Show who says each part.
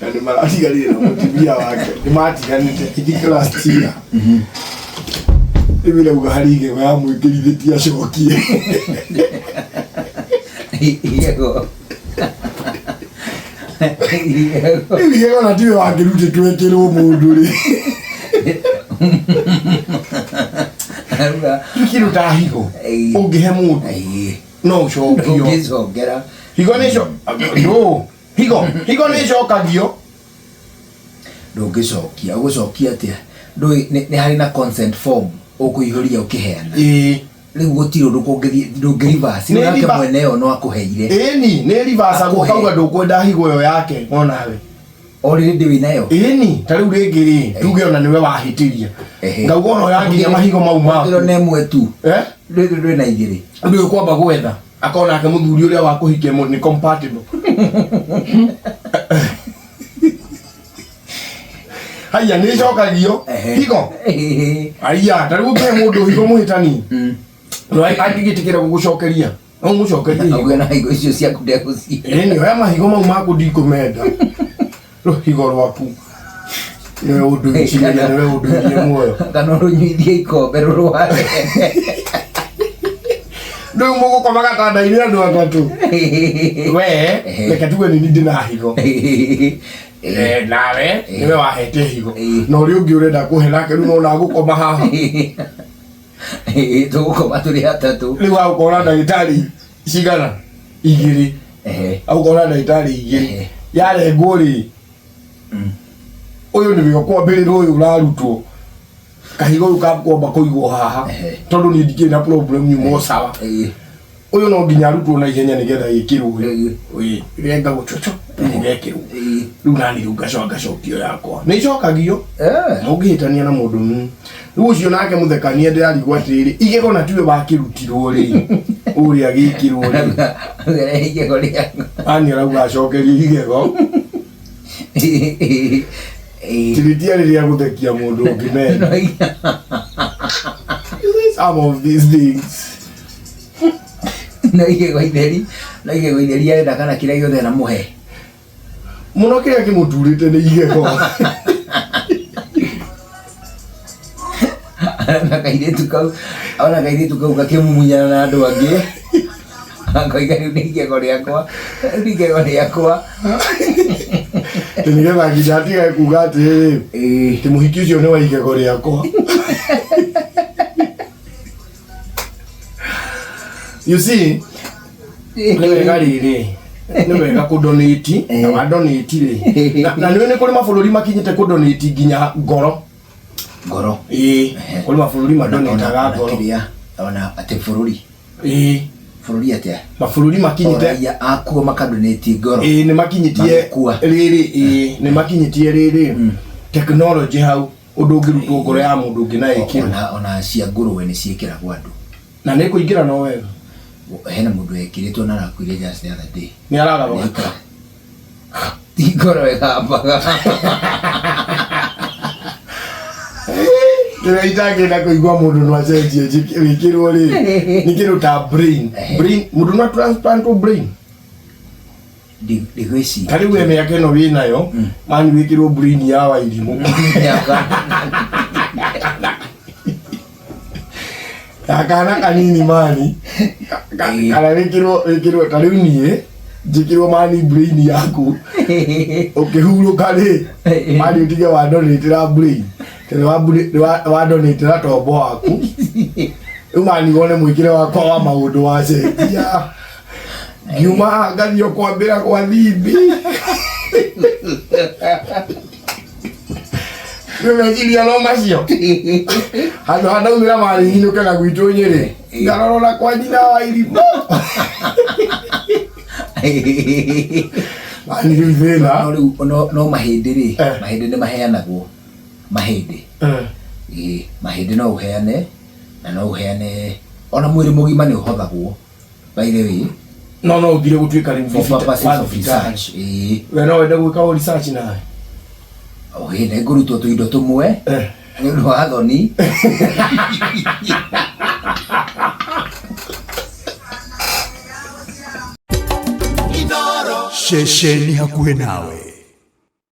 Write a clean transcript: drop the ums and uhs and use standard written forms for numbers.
Speaker 1: Na nĩ maratiganire na mũtumia wake, nĩ matiganĩte, I think last year. Rĩu ĩrauga harĩ igego yamwĩkĩrithĩtie acokie.
Speaker 2: Igego. Igego.
Speaker 1: Rĩu igego na tiwe wangĩrutĩtwo ĩkĩrwo mũndũ rĩ.
Speaker 2: Arauga,
Speaker 1: Kĩndũ ta higo
Speaker 2: Ĩĩ.
Speaker 1: ũngĩhe mũndũ
Speaker 2: ĩĩ.
Speaker 1: no ũcokio.
Speaker 2: Ndũngĩcongera.
Speaker 1: Higo nĩ ico ndũ higo higo nĩ icokagio.
Speaker 2: Ndũngĩcokia. Ũgũcokia atĩa? Ndũĩ nĩ nĩ harĩ na consent form ũkũihũria ũkĩheana.
Speaker 1: Ĩĩ.
Speaker 2: Rĩu gũtirĩ ũndũ kũngĩthiĩ ndũngĩ reverse.
Speaker 1: Nĩ
Speaker 2: Nake mwene ĩyo no akũheire.
Speaker 1: Ĩni nĩ reverse
Speaker 2: Akũhe.
Speaker 1: ũkauga ndũkwenda higo ĩyo yake onawe.
Speaker 2: Already wĩ nayo.
Speaker 1: Ĩni ta rĩu rĩngĩ rĩ tuge ona nĩwe wahĩtĩria.
Speaker 2: Ehe.
Speaker 1: Ngauga ona oya nginya mahigo mau maku.
Speaker 2: Ĩro nĩ ĩmwe tu.
Speaker 1: Eh?
Speaker 2: Ndũĩ ndũĩ na igĩrĩ.
Speaker 1: Ũndũ ũyũ kwamba gwetha akona nake mũthuri ũrĩa wa kũhikia nĩ compatible. Haiya nĩ icokagio
Speaker 2: Ehe.
Speaker 1: higo. Haiya ta rĩu ũngĩhe mũndũ higo mũhĩtani no angĩgĩtĩkĩra gũgũcokeria no ũmũcokerie higo.
Speaker 2: Auge na higo icio ciaku ndegũcihe.
Speaker 1: Ĩni oya mahigo mau maku ndikũmenda. Rũhigo rwaku nĩwe ũndũirie nĩwe ũndũirie muoyo.
Speaker 2: Kana ũrũnyuithie ikombe rũrware.
Speaker 1: Rĩu mũgũkoma gatanda-inĩ andũ atatũ. We reke tuge nĩ niĩ ndĩna higo. Eh, nawe nĩwe wahete higo. Na ũrĩa ũngĩ ũrenda kũhe nake rĩu nona gũkoma haha.
Speaker 2: Tũgũkoma tũrĩ atatũ.
Speaker 1: Rĩu agũkora ndagĩtarĩ cigana? Igĩrĩ. Agũkora ndagĩtarĩ igĩrĩ. Yarengwo rĩ, ũyũ nĩwe ũkwambĩrĩra ũyũ ũrarutwo. Kahigo rĩu gakwamba kũigwo haha. Tondũ niĩ ndikĩrĩ na problem nyuma o sawa. Ũyũ no nginya arutwo na ihenya nĩgetha ĩkĩrwo. Ĩĩ, rengagwo coco rĩu gekĩrwo. Rĩu nani rĩu ngacoka ngacokio yakwa. Nĩ icokagio. Ũngĩhĩtania na mũndũ rĩu ũcio nake mũthekania ndĩrarigwo atĩrĩrĩ igego na tiwe wakĩrutirwo rĩ ũrĩa gĩkĩrwo rĩ
Speaker 2: Igego rĩa
Speaker 1: ani arauga acokerie igego tiritia rĩrĩa gũthekia mũndũ ũngĩmenda. Some of these things
Speaker 2: No igego itheri, no igego itheri arenda kana kĩrĩa gĩothe anamũhe.
Speaker 1: Mũno kĩrĩa kĩmũturĩte nĩ igego.
Speaker 2: Ona kairĩtu kau, ona kairĩtu kau gakĩmumunyana na andũ angĩ. Akoiga rĩu nĩ igego rĩakwa, rĩu nĩ igego rĩakwa.
Speaker 1: Atĩ nĩgetha nginya atigage kuga atĩrĩrĩ atĩ mũhiki ũcio nĩ wa igego rĩakwa. You see, nĩ wega rĩrĩ nĩ wega kũdonate na wadonate rĩ na nĩ nĩ kũrĩ mabũrũri makinyĩte kũdonate nginya ngoro.
Speaker 2: Ngoro.
Speaker 1: Ĩĩ, kũrĩ mabũrũri madonataga
Speaker 2: Ona
Speaker 1: ngoro.
Speaker 2: kĩrĩa, ona atĩ bũrũri.
Speaker 1: Ĩĩ.
Speaker 2: Bũrũri atĩa?
Speaker 1: Mabũrũri makinyĩte
Speaker 2: Raia akuo makadonate ngoro.
Speaker 1: Ĩĩ nĩ makinyĩtie
Speaker 2: Magĩkua.
Speaker 1: rĩrĩ, ĩĩ nĩ makinyĩtie rĩrĩ technology hau ũndũ ũngĩrutwo ngoro ya mũndũ ũngĩ na ĩkĩrwo.
Speaker 2: Ona cia ngũrũwe nĩ ciĩkĩragwo andũ.
Speaker 1: Na nĩ kũingĩra no wega.
Speaker 2: Hena mũndũ wekĩrĩtwo na arakuire just the other day.
Speaker 1: Nĩ aragarũrũka.
Speaker 2: Ti ngoro ĩgambaga.
Speaker 1: Kĩrĩa itangĩenda kũigua mũndũ no acenjie wĩkĩrwo rĩ nĩ kĩndũ ta brain. Brain mũndũ no transplant brain.
Speaker 2: Ndigwĩciria.
Speaker 1: Ta rĩu we mĩaka ĩno wĩ nayo mani wĩkĩrwo brain ya wairimũ. Ya kana kanini mani kana wĩkĩrwo wĩkĩrwo ta rĩu niĩ njĩkĩrwo mani brain yaku ũkĩhurũka rĩ mani ũtige wandonĩtĩra brain tondũ wandonĩtĩra tombo waku rĩu mani wone mwĩkĩre wakwa wa maũndũ wacenjia ngiuma haha ngathiĩ o kwambĩra gwa thimbi rĩu meciria no macio handũ ha ndaumĩra marĩ nyinũke na gwitũ nyĩrĩ ngarorora kwa nyina wa irimũ mani rĩu thĩna.
Speaker 2: No rĩu no mahĩndĩ rĩ, mahĩndĩ nĩ maheanagwo mahĩndĩ. Ĩĩ, mahĩndĩ no ũheane na no ũheane ona mwĩrĩ mũgima nĩ ũhothagwo by the way.
Speaker 1: No ũthire gũtuĩka rĩu
Speaker 2: For purposes
Speaker 1: wa
Speaker 2: of
Speaker 1: thibitarĩ.
Speaker 2: research. Ĩĩ.
Speaker 1: We no wende gwĩka o research nawe?
Speaker 2: Ĩ, nĩ ngũrutwo tũindo tũmwe nĩ ũndũ wa thoni.
Speaker 3: Ceceni hakuhĩ nawe.